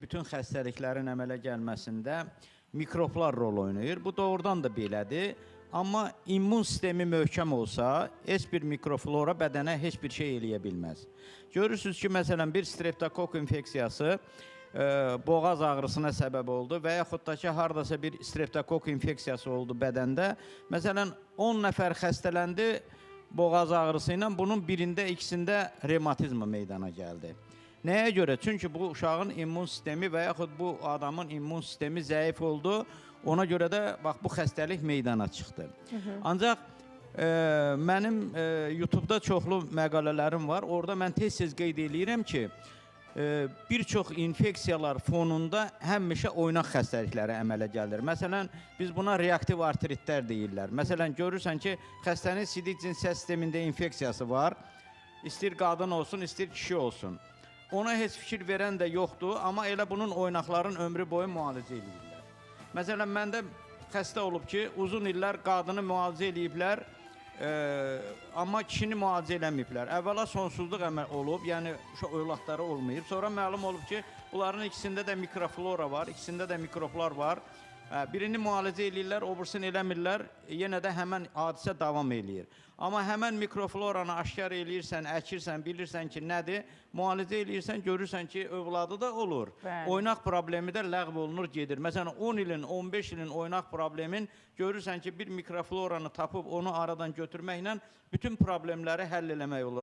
Bütün xəstəliklərin əmələ gəlməsində mikroblar rol oynayır. Bu doğrudan da belədir. Amma immun sistemi möhkəm olsa, heç bir mikroflora bədənə heç bir şey eləyə bilməz. Görürsüz ki, məsələn, bir streptokok infeksiyası boğaz ağrısına səbəb oldu və yaxud da ki, hardasa bir streptokok infeksiyası oldu bədəndə. Məsələn, 10 nəfər xəstələndi boğaz ağrısı ilə, bunun birində, ikisində revmatizma meydana gəldi. Nəyə görə? Çünki bu uşağın immun sistemi və yaxud bu adamın immun sistemi zəif oldu. Ona görə də bax bu xəstəlik meydana çıxdı. Ancaq mənim YouTube-da çoxlu məqalələrim var. Orada mən tez-tez qeyd eləyirəm ki, bir çox infeksiyalar fonunda həmişə oynaq xəstəlikləri əmələ gəlir. Məsələn, biz buna reaktiv artritlər deyirlər. Məsələn, görürsən ki, xəstənin sidik cinsiyyət sistemində infeksiyası var. İstəyir qadın olsun, istəyir kişi olsun. Ona heç fikir verən də yoxdur, amma elə bunun oynaqların ömrü boyu müalicə eləyirlər. Məsələn, məndə xəstə olub ki, uzun illər qadını müalicə eləyiblər, amma kişini müalicə eləməyiblər. Əvvəla sonsuzluq əməl olub, yəni uşaq övladları olmayıb. Sonra məlum olub ki, bunların ikisində də mikroflora var, ikisində də mikroblar var. Birini müalicə eləyirlər, o birisini eləmirlər, yenə də həmən hadisə davam eləyir. Amma həmən mikrofloranı aşkar eləyirsən, əkirsən, bilirsən ki, nədir, müalicə eləyirsən, görürsən ki, övladı da olur. Bəli. Oynaq problemi də ləğv olunur, gedir. Məsələn, 10 ilin, 15 ilin oynaq problemin görürsən ki, bir mikrofloranı tapıb onu aradan götürməklə bütün problemləri həll eləmək olur.